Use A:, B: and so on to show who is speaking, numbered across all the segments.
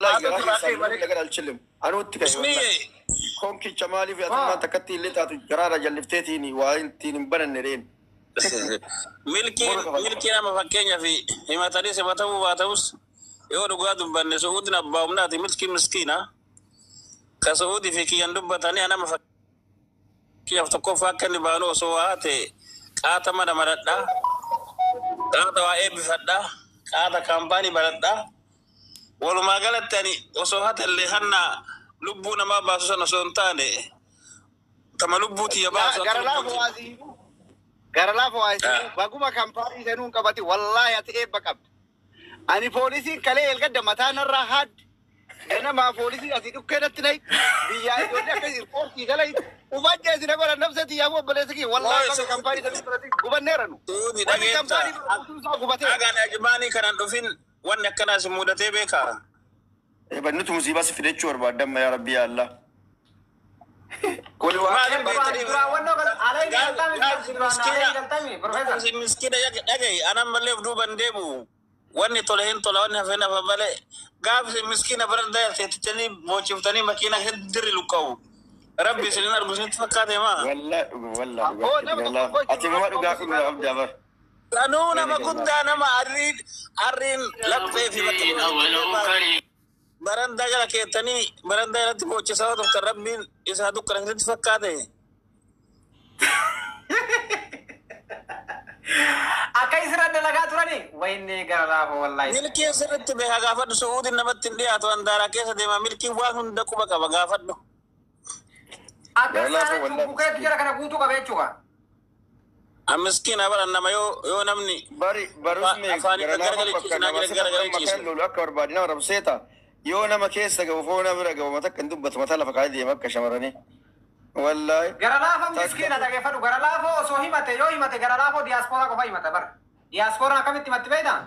A: Garaa keessaa laga alchillim. Anuutti ka'e wallahi. Konkicha maaliif atummaan takkatti illee taatu garaarra jallifteetiin waa ittiin hin bananne reen.
B: Milkiin milkii nama fakkeenyaaf himatanii simatamuu baatamus, yoo dhugaa dubbanne Su'uudin abbaa humnaati, milkiin miskiina. Ka Su'uudii fi kiyyan dubbatanii nama fakkeenyaaf tokkoffaa akka inni baanu osoo waa ta'e qaata mana maradhaa, qaata waa eebbifadhaa, qaata kaampaanii baradhaa. Walumaa galatti ani osoo hatellee hanna lubbuu namaa baasu sana osoo hin taane tama lubbuu tiyya baasu akka
C: Gara
B: lubbuu
C: laafa waasii. Gara laafa waasii. Baguma kaampaanii seenuu hin qabati. Wallaahi ati eebba qabda. Ani poolisiin kalee elgadda mataa narraa haaddi. Ganamaa poolisii asii dhukkee natti nayi. Biyyaa ijoollee akka ispoortii galai. Ufajjee si godhan nafsa tiyyaafuu obboleessa kiyya. Wallaahi baga kaampaanii seenuu qabati. Gubanneera nu.
B: Su'uudi
C: Wanni
B: dhageetta.
C: kaampaanii guutuu isaa gubateera.
B: Dhagaan ajimaanii kanaan dhufin wanni akkanaas hin mudatee beekaa?
A: Nuti musiibaa si fidachuu barbaadamma yaa Rabbi yaa Allah. Kuni waa
B: Maaliif beektanii? Miskiina dhagaye anan malee of duuban deemu. Wanni tole hin tola, wanni hafe nafa malee. Gaaf miskiina bara dayarteetichanii boochiftanii makiina dirri luqqa'u. Rabbi isin hin argu isinitti fakkaate maa?
A: Wallahi dhuga wallahi
C: Abboo, nama
A: dhuga.
C: tokko
A: Ati mama dhugaa kun abdaa bar.
B: Sanuu nama guddaa nama arriin arriin laphee fi bakka barandaa jala keettanii barandaa jalatti boochisaa turtan Rabbiin isaa dukkana isinitti fakkaate.
D: Akka isirra dalagaa turani wayinni gara laafa wallahi.
B: Milkiin sirriitti beeka gaafadhu. Su'uudin namatti hin dhiyaatu, handaaraa keessa deema, milkiin waan hunda quba qaba gaafadhu.
D: Akka
A: Gara laafa
D: isaan
A: wallahi.
D: cubbuu keetu jara kana guutuu qaba jechuudha.
B: Miskiina bara nama yoo namni
A: Bari barusme
B: Afaanii
A: gara laafa
B: garagalee
A: bakka
B: ciisu,
A: nama
B: naa garagalee
A: makaan
B: ciisu.
A: Lolu akka barbaade nama rabseeta. Yoo nama keessa gahu foon nama bira gahu mata akka hin dubbatu mataa lafa kaa'ee deema akka shamarranii. Wallahi.
D: Gara laafa miskiina dhageeffadhu. Gara laafoo osoo himate, yoo himate gara laafoo diyaaspooraa qofa himata bara. Diyaaspooraa akkamitti himatti beektaa?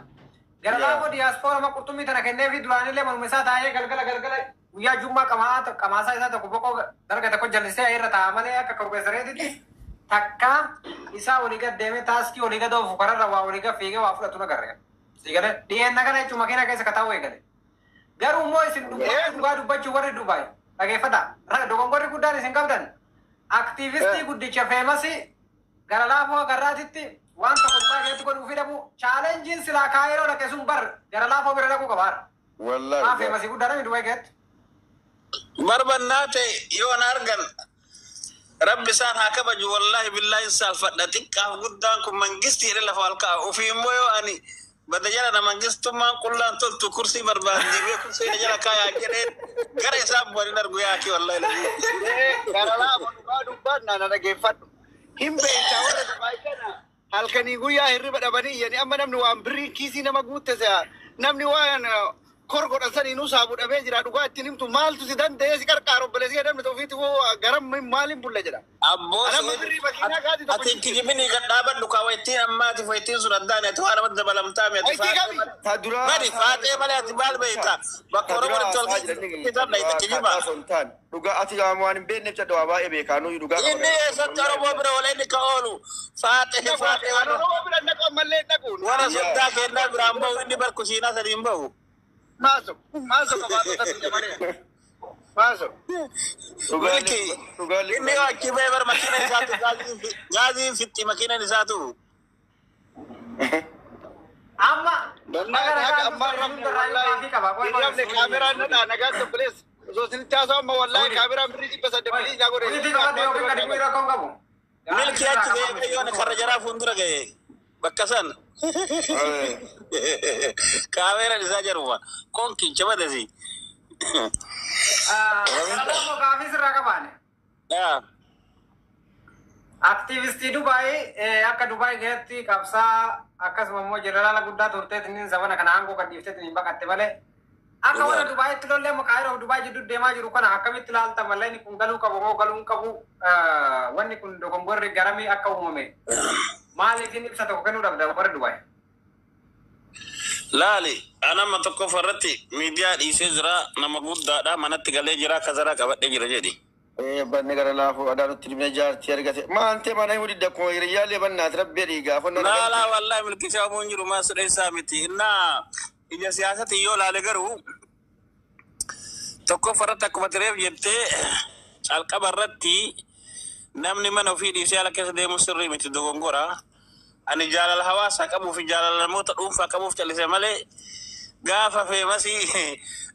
D: Gara laafoo diyaaspooraa ma qurxummii tana kenneefi duraanillee manuma isaa taa'ee galgala galgala guyyaa jummaa qamaa qamaasaa isaa tokko boqoo darga tokko jallisee irra taa'a malee akka korbeessareetitti takka isaa olii gad deemee taaskii olii gad oofu kararra waa olii gad fiigee waa fudhatu nagarre. Sigale dhiyeenna kana jechuun makiina keessa kataa'u eegale. Garuu immoo isin dhugaa dubbachuu warri Dubaay dhageeffata. Dogongorri guddaan isin qabdan aktiivistii guddicha feemasii gara laafoo agarraatitti waan tokko Dubaay keessatti godhuu fi dhabu chaalenjiin silaa kaayiroo dhaqe sun bar gara laafoo bira dhaquu qaba. Maa
A: Wallahi.
D: feemasii guddaa dhami Dubaay keessatti.
B: Barbannaa ta'e yoo na argan Rabbi isaan haa kabaju, wallahi billahi saalfadha. Xiqqaaf guddaan kun mangistii jedhe lafa ol kaa'a. Ofii immoo yoo ani bada jala na mangistummaan qullaan toltu kursii barbaaddi bee kursii na jala kaayaa jedheen gara isaan bu'anii argu yaaki wallahi lazi.
C: Gara laafa dhugaa dubbannaa na dhageeffadhu. Hin beektaa warra Dubaay kana halkanii guyyaa hirriba dhabanii iyyanii amma namni waan birrii kiisii nama guutte se'a. Namni waan kor godhan saniinuu saabuu dhabee jira. Dhugaa ittiin himtu maaltu si danda'ee si qarqaaru obboleessi namni ofiitti garam maaliin bulla jedha.
B: Abboo
C: Anamma birrii makiinaa gaati tokko
B: ati kijibinii gad dhaabadhu kaa wayittiin ammaati wayittiin sun addaani ati waan namatti dabalamtaa mi ati
C: Wayitii
B: faaxee
C: kami?
B: malee.
A: Ta duraa
B: Bari faaxee malee ati maal beekta bakka
A: Ta
B: Oromoon
A: duraa
B: itti wal
A: haasaa jedhanii
B: geessisan dhayita kijiba.
A: Dhugaa ati waan hin beekneef jedha waa baay'ee beekaa nuyi dhugaa qaba.
B: Inni eessatti Oromoo bira wal inni ka oolu faaxee faaxee
C: Ani
B: warra
C: Oromoo bira dhaqu ammallee dhaqu.
B: warra soddaa kennaa biraan bahu inni bar kushiinaa sadi hin bahu.
C: Maaso maaso qabaatota biyya malee. Maaso.
B: Milki
A: Dhugaalee
B: inni yoo achi bahee bar makiina isaatu gaaziin fixxi makiinaan isaatu.
D: Amma
C: Wallahi haga ammaa rafne wallahi. Hirrabne kaameraan nadhaa nagaan obboleessa. Osoo isinitti haasa'u amma wallahi kaameraan birrii 800 naa godhe.
D: Wiitii qabate yookiin gadi bu'ii rakkoon qabu.
B: Milki achi gahee yoon karra jaraa fuuldura gahee bakka san kaameeraan isaa jaruma konkicha badasi.
D: Gara laafoo gaafii sirraa qabaane. Aktiivistii Dubaay akka Dubaay keessatti qabsaa akkasuma immoo jeneraala guddaa turteetiin zabana kana aangoo kan dhiifteetiin hin baqatte malee. Akka warra Dubaayitti lollee amma Kaayiroo Dubaay jidduu deemaa jiru kana akkamitti ilaalta? Mallayni kun galuu qabu moo galuu hin qabu? Wanni kun dogongorri garamii akka uumame maaliif inni ibsa tokko kennuu dhabda warri Dubaay?
B: Laali, anamma tokkoffaa irratti miidiyaa dhiisee jira, nama guddaadha, manatti galee jira, kazaraa qabadhee jira jedhi.
A: Banni gara laafuu adaa nutti dhibne jaartii argate. Maantee mana himuu didda akkuma hiriyyaallee bannaati rabbi jedhii gaafannoo.
B: Laalaa wallahi milkishaa hin jiru maa sudheessaa miti. Innaa ija siyaasatiin yoo laale garuu Tokkoffaa irratti akkuma tireef jettee calqaba irratti namni mana ofii dhiisee ala keessa deemu sirrii miti, dogongora. Ani jaalala hawaasaa qabuu fi jaalala namoota dhuunfaa qabuuf callise malee gaafa feemasii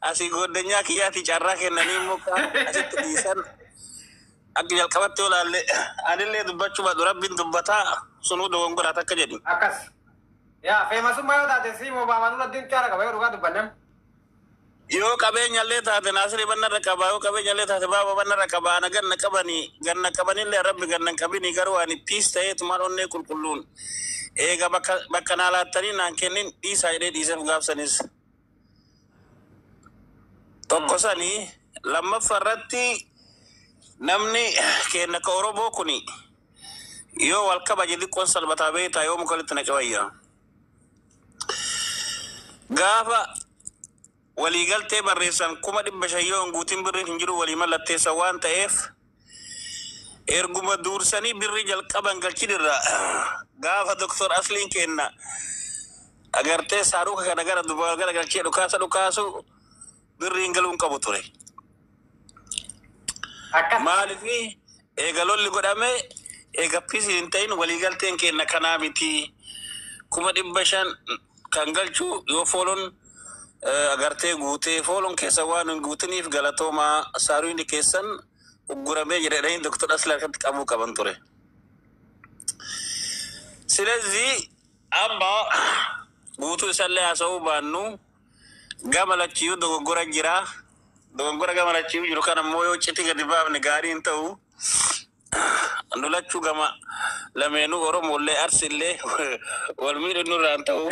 B: asii goddanyaa kiyyaatti carraa kennanii immoo asitti dhiisan akka jalqabatti yoo laalle anillee dubbachuu baadhu rabbiin dubbataa sunuu dogongoraa takka jedhi.
D: Akkas. Yaa feemasummaa yoo taate si moo baabaa nurra caala qaba yoo dhugaa dubbannem.
B: Yoo qabeenyallee taate Naasirii bannarra qaba, yoo qabeenyallee taate baaba bannarra qaba, ana ganna qabanii ganna qabanillee rabbi ganna hin qabini, garuu ani piis ta'eetumaan onnee qulqulluun eega bakka bakka naa laattanii naan kennin dhiisaa jedhee dhiiseef gaafsanis. Tokko sanii. Lammaffaa irratti namni kenna ka Oromoo kuni yoo wal kabaje xiqqoon salbataa beektaa yoo muka walitti naqe wayya. Gaafa waliigaltee barreessan 500,000 yoo hin guutin birriin hin jiru walii mallatteessan waan ta'eef erguma duursanii birrii jalqaban galchinirra gaafa Doktor Asliin kenna agartee saaruka kana gara duba gara galchee dhukaasa dhukaasu birriin galuun qabu ture.
D: Akkas.
B: Maaliif eega lolli godhame eega pisi hin ta'in waliigalteen kenna kanaa miti, 500,000 kan galchu yoo fooloon agartee guutee fooloon keessa waan hin guutiniif galatoomaa saaruun keessan ugguramee jedhanii Doktor Asli harkatti qabuu qaban ture. Silezii amma guutuu isallee haasa'uu baannu gama lachiyyuu dogoggora jira. Dogoggora gama lachiyyuu jiru kan ammoo yoo citi gadi baafne gaarii hin ta'u. Nu lachuu gama lameenuu Oromollee Arsillee wal miidhu nurraa hin ta'u.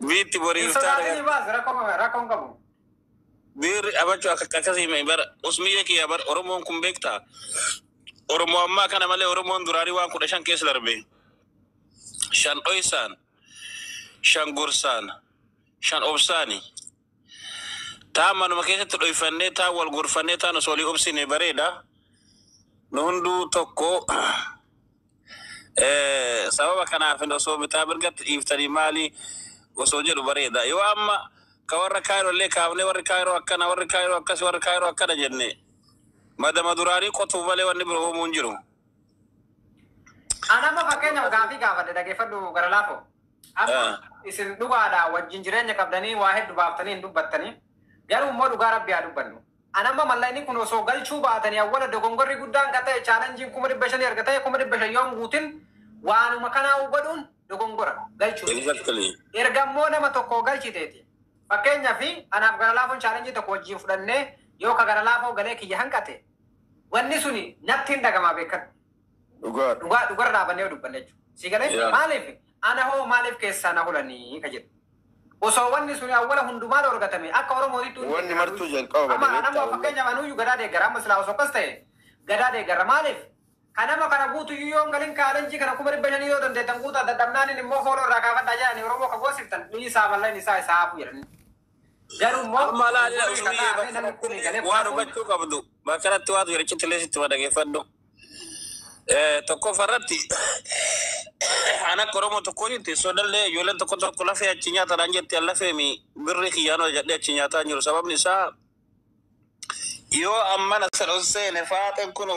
B: Biitti
D: Hin
B: boriif
D: sodaatini
B: taana
D: baas rakkoo hin qabu.
B: Biirri abachuu akka akkasii hime bara usmiyya kiyya bara Oromoon kun beektaa. Oromoo ammaa kana malee Oromoon duraanii waan 15 keessa darbe. Shan dhoysaan, shan gorsaan, shan obsaani. Taa manuma keessatti dhoyfannee taa wal gorfannee taa osoo walii obsine bareeda. Nu hunduu tokko sababa kanaaf osoo bitaa mirgatti dhiiftanii maali osoo jedhu bareeda. Yoo amma ka warra Kaayiroo illee kaafnee warri Kaayiroo akkana, warri Kaayiroo akkas, warri Kaayiroo akkana jenne madama duraanii qotuuf malee wanni biroo hoomuu hin jiru.
D: Ani amma fakkeenyaaf gaafii gaafadhe, dhageeffadhu gara laafoo. Amma isin dhugaadha wajjin jireenya qabdanii waa hedduu baaftanii hin dubbattanii. Garuu immoo dhugaa rabbi haa dubbannu. Ani amma mallaqni kun osoo galchuu baatanii awwala dogongorri guddaan ka ta'e challengeiin 500,000 erga ta'e 500,000 yoo hin guutin waanuma kanaa godhuun dogongora galchuu.
B: Exactly.
D: Erga immoo nama tokko galchiteeti. Fakkeenyaaf anaaf gara laafoon challenge tokko wajjin fudhannee yoo ka gara laafoo galee kiyya hanqate wanni suni natti hin dhagamaa beekan.
A: Dhugaadha.
D: Dhugaa dhugarra dhaabannee yoo dubbanne jechuudha. Si galee maaliif ana hoo maaliif keessaa na hulanii ka jedhu. Osoo wanni suni awwala hundumaa dhorgatame akka Oromootitti hundi
A: Wanni martuu jalqaba
D: amma
A: badee
D: anammoo
A: beektaa.
D: Fakkeenyaaf anuyyuu gadaa deeggara, amma silaa osoo akkas ta'e gadaa deeggara. Maaliif kanama kana guutu yoo hin galin challenge kana 500,000 yoo dandeettan guutaa dadhabnaaniin immoo fooloo irraa kaafadhaa jedhanii Oromoo ka goosiftan dhiisaa malleen isaa isaa hafu jedhanii. Garuu immoo
B: Amma laala
D: dogongorri
B: usmiyya
D: kataa namni kun galee
B: waan
D: fudhatuun
B: hubachuu qabdu bakka kanatti waatu jedhichitti illee sitti dhageeffadhu. Tokkoffaa irratti an akka Oromoo tokkootti sodallee ijoolleen tokko tokko lafee achi nyaataadhaan jetti, an lafee mi birrii kiyyaanoo jedhee achi nyaataa jiru. Sababni isaa yoo ammana san ol seene faaxeen kun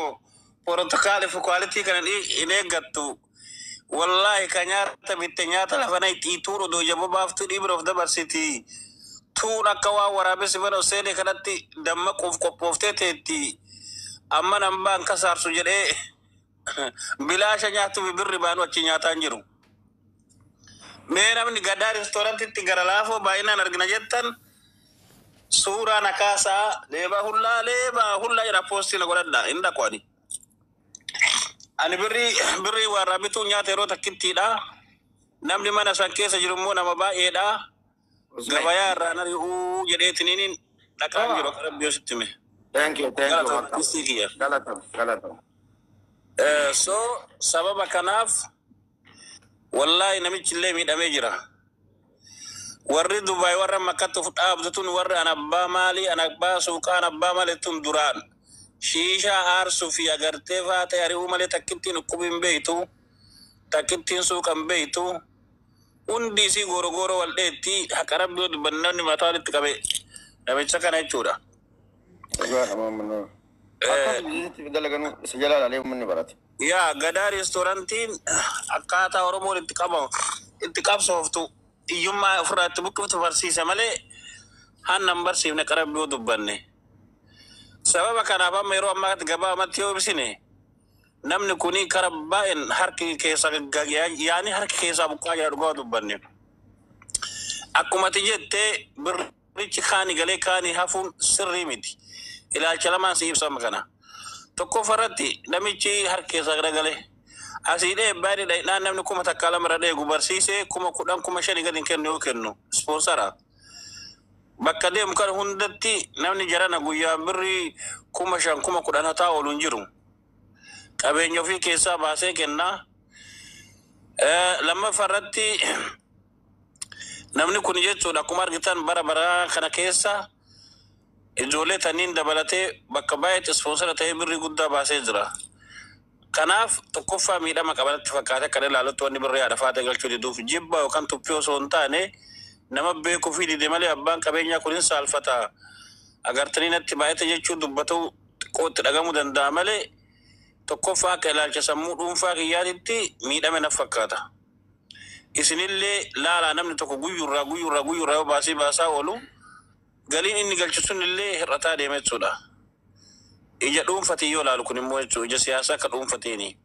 B: protocol fi quality kana hin eeggattu. Wallaahi ka nyaata bitte nyaata lafa na itti odoo jaboo baaftuu dhiibira of dabarsiti. Tuun akka waan waraabessi mana ol seene kanatti dammaquuf qophooftee teetti. Amma nan baan kasaarsu jedhee bilaasha nyaatuuf birri baanu achi nyaataa hin jiru. Mee namni gadaa restaurantitti gara laafoo baay'inaan argina jettan suuraa na kaasaa, leebaa hullaa leebaa hullaa jedha poostii na godhadha hin dhaqu ani. Ani birrii birrii warraa bituu nyaata yeroo takkittiidha. Namni mana san keessa jiru immoo nama baay'eedha. Gabayaa irraa na ri'uu jedheetiniin dhaqaan jiru akka rabbi yoo sitti hime.
C: Thank you, thank you.
B: Galatoom istii kiyya.
C: Galatam, galatam.
B: So sababa kanaaf wallaahi namichi illee miidhamee jira. Warri Dubaay warra makkatti of dhaabdu tun warri an abbaa maalii an abbaa suuqaa an abbaa maalii tun duraan shiishaa aarsuu fi agartee faatee ari'uu malee takkittiin dhukkubi hin beeytu, takkittiin suuqa hin beeytu, hundi isii gooro gooro wal dheetti. Haqa rabbi yoo dubbanne namni mataa walitti qabe namicha kana jechuudha.
A: Dhugaadha maamiloo. Akka biizinsiitti dalaganuu isa jalaa ilaalee uummanni barate.
B: Yaa Gadaa reestoorantiin akkaataa Oromoon itti qabamu itti qabsooftu hiyyummaa ofirraa itti buqqiftu barsiisa malee hanna hin barsiifne qarabbii yoo dubbanne. Sababa kanaaf amma yeroo ammaa gabaabumatti yoo ibsine namni kuni kara baay'een harki keessa yaani harki keessaa buqqaa jira dhugaa dubbanne. Akkuma ati jettee birrichi kaani galee kaani hafuun sirrii miti. Ilaalcha lamaan si ibsa amma kana. Tokkoffaa irratti namichi harki keessaa garagalee asii dhee baay'ee dhaqnaan namni 1000 2 irra dheegu barsiisee 10,000 5,000 gadi hin kennu yoo kennu ispoonsara. Bakka deemu kan hundatti namni jarana guyyaa birrii 5,000 10,000 hataa oolu hin jiru. Qabeenya ofii keessaa baasee kennaa. Lammaffaa irratti namni kun jechuudha akkuma argitan bara baraa kana keessa ijoollee taniin dabalatee bakka baay'eetti ispoonsara ta'ee birrii guddaa baasee jira. Kanaaf tokkoffaa miidhama qabanatti fakkaate akka ilaalutti wanni birrii haadha faatee galchuu diduuf jibba yookaan tuffii osoo hin taane nama beekuu fi dide malee abbaan qabeenyaa kun hin saalfata. Agartanii natti baay'ate jechuun dubbatu xiqqootti dhagamuu danda'a malee tokkoffaa akka ilaalcha sammuu dhuunfaa kiyyaatitti miidhame naf fakkaata. Isinillee laalaa namni tokko guyyurraa guyyurraa guyyurraa yoo baasii baasaa oolu galiin inni galchu sun illee hir'ataa deema jechuudha. Ija dhuunfatiin yoo ilaalu kun immoo jechuudha ija siyaasaa akka dhuunfatiini.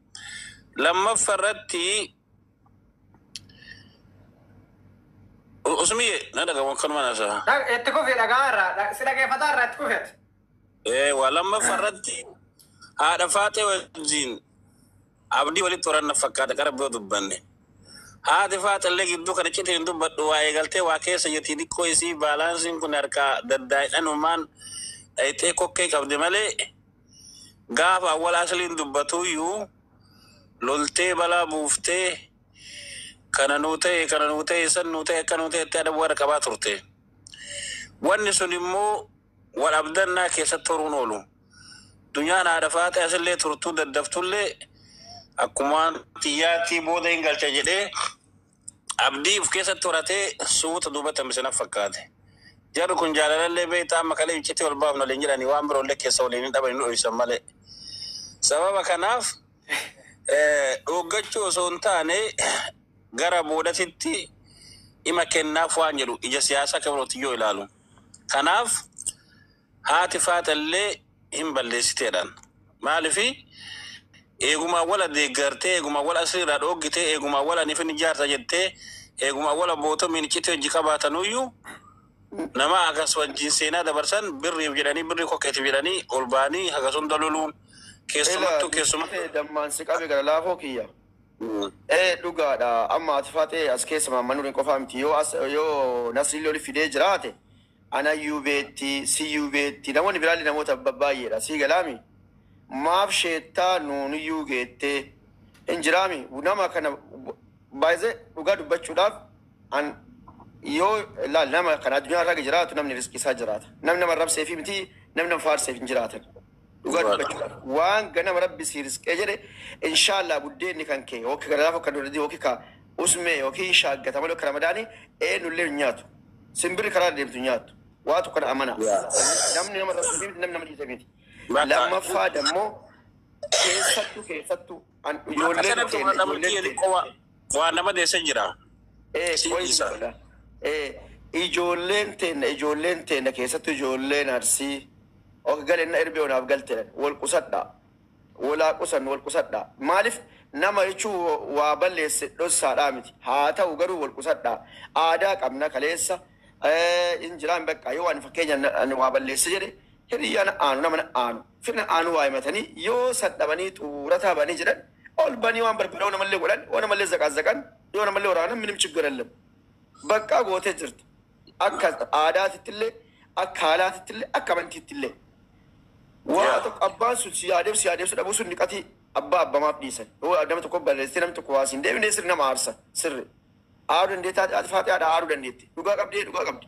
B: Lammaffaa irratti Usmiyye na dhagamu akkanuma naasaa.
D: Itti kufi dhagaa irraa si dhageeffataa irraa itti kufeet.
B: Waa lammaffaa irratti haadha faatee wajjin abdii walitti horanna fakkaata qara biyoo dubbanne. Haati faaxallee gidduu kana citiin hin dubbadhu waa eegaltee waa keessa jirti xiqqoo isii baalaansiin kun harkaa daddaa'idhanumaan dhayxee kokkee qabdi malee gaafa awwal asliin dubbatuyyuu loltee balaa buuftee kana nuu ta'e kana nuu ta'e san nuu ta'e akka nuu ta'e itti adabu warra qabaa turte. Wanni sun immoo wal abdannaa keessatti horuun oolu. Dunyaan haadha faaxee asillee turtuu daddaftullee akkuma xiyyaattii booda hin galcha jedhee abdii of keessatti horatee suuta duubatti hambise naf fakkaate. Jarri kun jaalalallee beektaa amma kalee iccitii ol baafna waliin jedhanii waan biroollee keessa waliin hin dhaban hin dho'isan malee. Sababa kanaaf dhooggachuu osoo hin taane gara boodatitti dhima kennaaf waan jedhu ija siyaasaa akka birootti yoo ilaalu. Kanaaf haati faaxallee hin balleessiteedhaan. Maalifi eegumaa wala deeggartee eegumaa wala asirraa dhooggitee eegumaa wala nifin ijaarsa jettee eegumaa wala bootomiin iccitii hojii qabaatanuyyuu nama akkas wajjin seenaa dabarsan birriif jedhanii birrii kokkeetiif jedhanii ol ba'anii hagas hunda loluun keessumattuu keessumattuu.
A: Dammaan si qabe gara laafoo kiyya. Dhugaadha amma ati faatee as keessa maammanuun qofaa miti yoo as yoo nasriillee oli fidee jiraate anayyuu beetti siyyuu beetti namoonni biraallee namoota babbaay'eedha sii galaami. Maaf sheettaa nuuniyyuu geettee hin jiraami nama kana baay'ee dhugaa dubbachuudhaaf an yoo laal nama kana addunyaa irra jiraatu namni riskii isaa jiraata. Namni nama rabsee fi miti namni nama faarseef hin jiraatan. Dhugaa dubbachuudhaaf waan ganama rabbi si riskee jedhe inshaallah buddeenni kan kee yookiin gara lafa kan duratti yookiin ka usmee yookiin shaaggata malee akka ramadaanii eenyullee hin nyaatu. Simbirri karaa deemtu hin nyaatu. Waatu kana amana. Namni nama rabsee fi miti namni nama dhiise miti. Lammaffaa dammoo keessattuu keessattuu ijoolleen keenya ijoolleen keenya.
B: Waa nama deesse jira.
A: Ijoolleen teenya ijoolleen teenya keessattuu ijoolleen Arsii ok galenna erbee onaaf galteedhan wal qusadhaa walaa qusannu wal qusadhaa maaliif nama jechuu waa balleesse dhossaadhaa miti haa ta'u garuu wal qusadhaa aadaa qabna kaleessa in jiraan bakka yoo ani fakkeenya ani waa balleesse jedhe hiriyyaan aanu nama aanu firna aanu waa himatanii yoo sadhabanii xuurataa banii jedhan ol banii waan barbaada yoo namallee godhan yoo namallee zaqaazaqan yoo namallee waraanan minim chiggar የለም bakka gootee jirti akka aadaatittillee akka haalaatittillee akka amantiittillee waa tokko abbaan sun si yaadeef si yaadeef dhabuu sun dhiqatii abbaa abbamaaf dhiisan yoo nama tokko balleessitee namni tokko waa siin deebinee sirri nama aarsa sirri aaruu dandeettaa ati faaxee aaruu dandeetti dhugaa qabdee dhugaa qabdi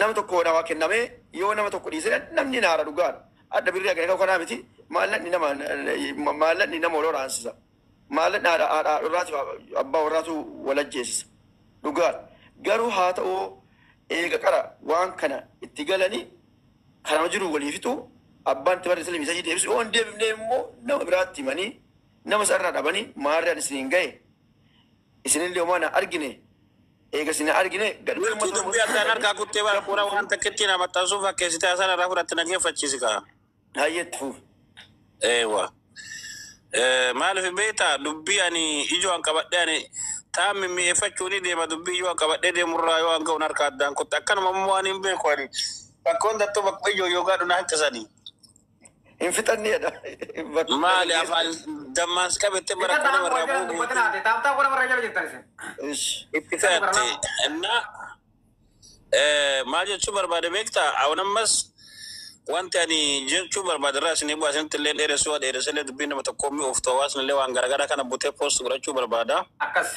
A: nama tokko namaa kennamee yoo nama tokko dhiisee namni naara dhugaadha adda birrii agaree kanaa miti maallaqni nama maallaqni nama wal waraansisa maallaqni haadha haadha warraatu abbaa warraatu wal ajjeesisa dhugaadha garuu haa ta'u eega qara waan kana itti galanii kanama jiru walii fixuu Abbaan itti barreesse message deebisu yoo hin deebifne immoo nama biraatti himanii nama isarraa dhabanii maarraan isiniin gahe isinillee homaa na argine eega isin argine gad
B: Milkii dubbii addaan harkaa kuttee bara kuura waan takkitti na maxxansuuf fakkeessitee haasaan irraa fudhatte nageeffachiisi kaa.
A: Hayyeetti fuuf.
B: Eewa. Maaliif beektaa dubbii ani ijoo an qabadhee ani taan mimmi'eeffachuu ni deema dubbii ijoo an qabadhee deemurraa yoo an ga'uun harka addaan kutte akkanuma immoo ani hin beeku ani bakka hundattuu bakka ijoo yoo gaadhu na hanqisanii.
A: Hin fixanneedha.
B: Maali afaan dammaas qabettee bara
D: Fixadha
B: kudha
D: amma
B: warraa
D: jala
B: bu'uu
D: dubbatina ate taaptaa godha warra jala jirtan isin.
B: itti fe'atte. Innaa maal jechuu barbaade beektaa awwan ammas wanti ani jechuu barbaade irraa isinii bu'aa isinitti illee dheeressuu dheeressillee dubbiin nama tokko mi'ooftu hawaasni illee waan garaagaraa kana butee post godhachuu barbaada.
D: Akkas.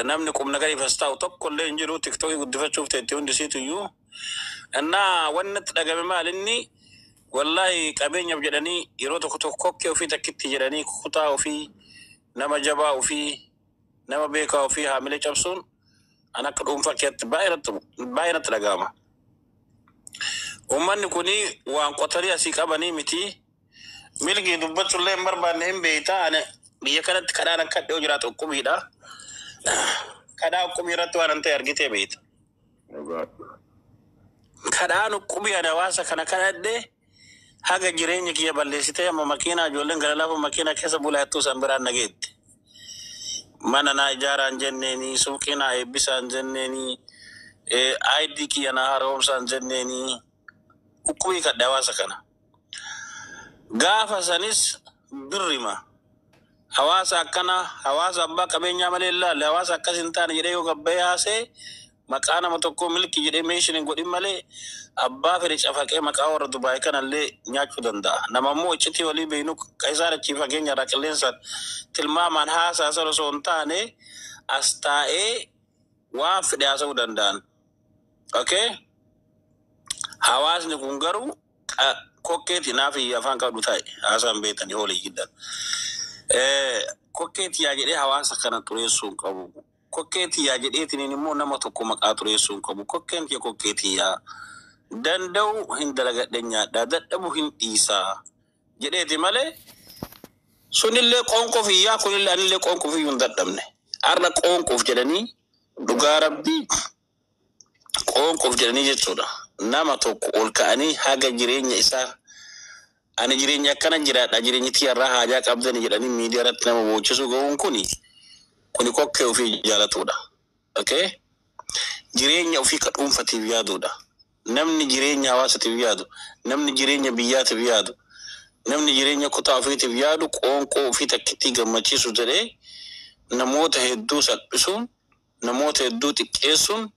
B: Namni qubna gadi as taa'u tokko illee hin jiru tiktookii guddifachuuf teetti hundi isiitu iyyuu. Innaa wanni natti dhagame maal inni wallahi qabeenyaaf jedhanii yeroo tokko tokko kokkee ofii takkitti jedhanii kutaa ofii nama jabaa ofii nama beekaa ofii haamilee cabsuun an akka dhuunfaa keetti baay'ee natti dhaga'ama. Uummanni kuni waan qotanii asii qabanii miti. Milkii dubbachuullee hin barbaanne hin beektaa ani biyya kanatti kadhaan akka dhiyoo jiraatu uqqubiidha. Kadhaa uqqubii irratti waan hin ta'e argitee beekta. Kadhaan uqqubii ani hawaasa kana kadhadhee haga jireenya kiyya balleessitee amma makiinaa ijoolleen gara lafa makiinaa keessa bulaa jettuu san biraan nageetti. Mana naa ijaaraan jenneeni, suuqii naa eebbisaan jenneeni, ID kiyya naa haaromsaan jenneeni, uqqubii kadhe hawaasa kana. Gaafa sanis birrima. Hawaasa akkana, hawaasa abbaa qabeenyaa malee hin laalle, hawaasa akkas hin taane jedhee yoo gabbayee haasee maqaa nama tokkoo milki jedhee meeshin hin godhin malee abbaa fedhe cafaqee maqaa warra Dubaay kanallee nyaachuu danda'a. Nama immoo iccitii walii beeknu isaan achii fageenya irraa qilleensaan tilmaamaan haasaa sana osoo hin taane as taa'ee waan fedhe haasa'uu danda'an. Okay? Hawaasni kun garuu kokkeeti naaf afaan qabdu taa'e haasaan beektanii hoolii jiddan. Kokkeeti yaa jedhee hawaasa kana xureessuu hin qabu. Kokkeeti yaa jedheetiniin immoo nama tokko maqaa xureessuu hin qabu. Kokkeen kee kokkeeti yaa danda'u hin dalagadhe nyaadhaa dadhabu hin dhiisaa jedheeti malee sunillee qoonqoof iyyaa kunillee anillee qoonqoof iyyuu hin dadhabne. Har'a qoonqoof jedhanii dhugaa rabbii qoonqoof jedhanii jechuudha. Nama tokko ol ka'anii haga jireenya isaa ani jireenya akkana jiraadha jireenyi tiyyarraa haajaa qabdani jedhanii miidiyaa irratti nama boochisuu ga'uun kuni kokkee ofii jaalatudha. Okay? Jireenya ofii ka dhuunfatiif yaadudha. Namni jireenya hawaasatiif yaadu, namni jireenya biyyaatiif yaadu, namni jireenya kutaa ofiitiif yaadu qoonqoo ofii takkitti gammachiisu jedhee namoota hedduu salphisuun, namoota hedduu xiqqeessuun,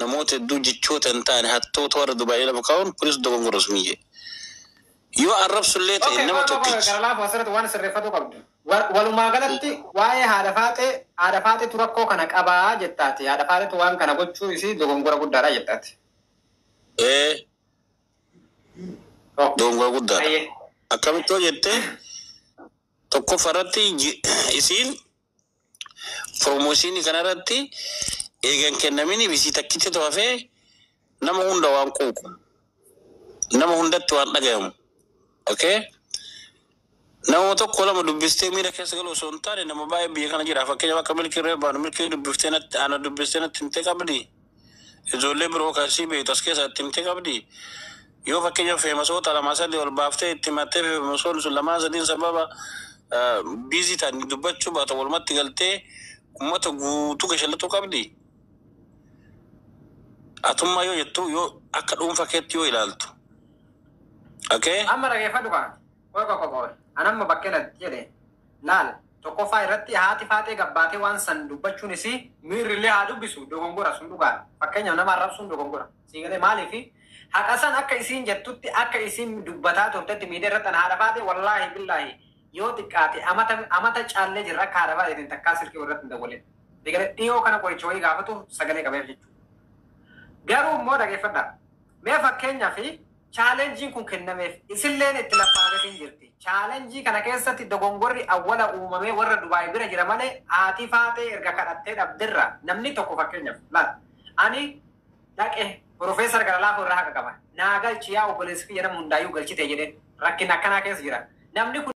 B: namoota hedduu jechoota hin taane hattoota warra Dubaayii lafa kaa'uun kunis dogongoros miyyee. Yoo arrabsullee ta'e
D: Okay,
B: nama
D: qoy qoy qoy
B: tokkichi.
D: gara laafu asirratti waan sirreeffatu qabdu. Walumaa galatti waa'ee haadha faaxee haadha faaxeetu rakkoo kana qabaa jettaati. Haadha faaxeetu waan kana gochuu isii dogongora guddaadha jettaati.
B: Ee dogongora guddaadha.
D: Ayyee.
B: Akkamitti yoo jette tokkoffaa irratti isiin promooshinii kanarratti eegan kennamini isii takkitti hafee nama hunda waan quuqu. Nama hundatti waan dhagayamu. Okay? Nama tokko lama dubbistee miira keessa galu osoo hin taane nama baay'ee biyya kana jira. Fakkeenyaaf akka milkii irra baanu milkii dubbistee natti ana dubbistee natti himtee qabdi. Ijoollee biroo kan sii beektu as keessa itti himtee qabdi. Yoo fakkeenyaaf feemasoota lama sadii ol baaftee itti himattee feemasoonni sun lamaan sadiin sababa biizii ta'anii dubbachuu baata walumatti galtee uummata guutuu gashallatuu qabdi. Atummaa yoo jettu yoo akka dhuunfaa keetti yoo ilaaltu. Okay?
D: Amma dhageeffadhu kaa. Qoy qoy qoy qoy. An amma bakkee natti jedhe laal tokkoffaa irratti haati faaxee gabbaatee waan san dubbachuun isii miirrillee haa dubbisu dogongora sun dhugaadha. Fakkeenyaaf nama arrabsuun dogongora. Siigalee maaliifi haqa san akka isiin jettutti akka isiin dubbataa turtetti miidiyaa irratti an haadha faaxee wallaahi billaahi yoo xiqqaate amata amata caallee jirra akka haadha faaxeetiin takkaa silkii irratti hin dawwaleen. Siigalee dhiyoo kana qoricha wayii gaafatu sagalee qabeef jechuudha. Garuu immoo dhageeffadhaa. Mee fakkeenyaaf chaalenjiin kun kennameef isilleen itti laffaateetiin jirti. Chaalenjii kana keessatti dogongorri awwala uumamee warra Dubaay bira jira malee haati faatee erga kadhattee dhabdirra namni tokko fakkeenyaaf laal ani dhaqe Profeesar gara laafoo irraa haqa qaba. Naa galchi yaa obboleessi kiyya nama hundaayyuu galchite jedheen rakkina akkanaa keessa jira. Namni kun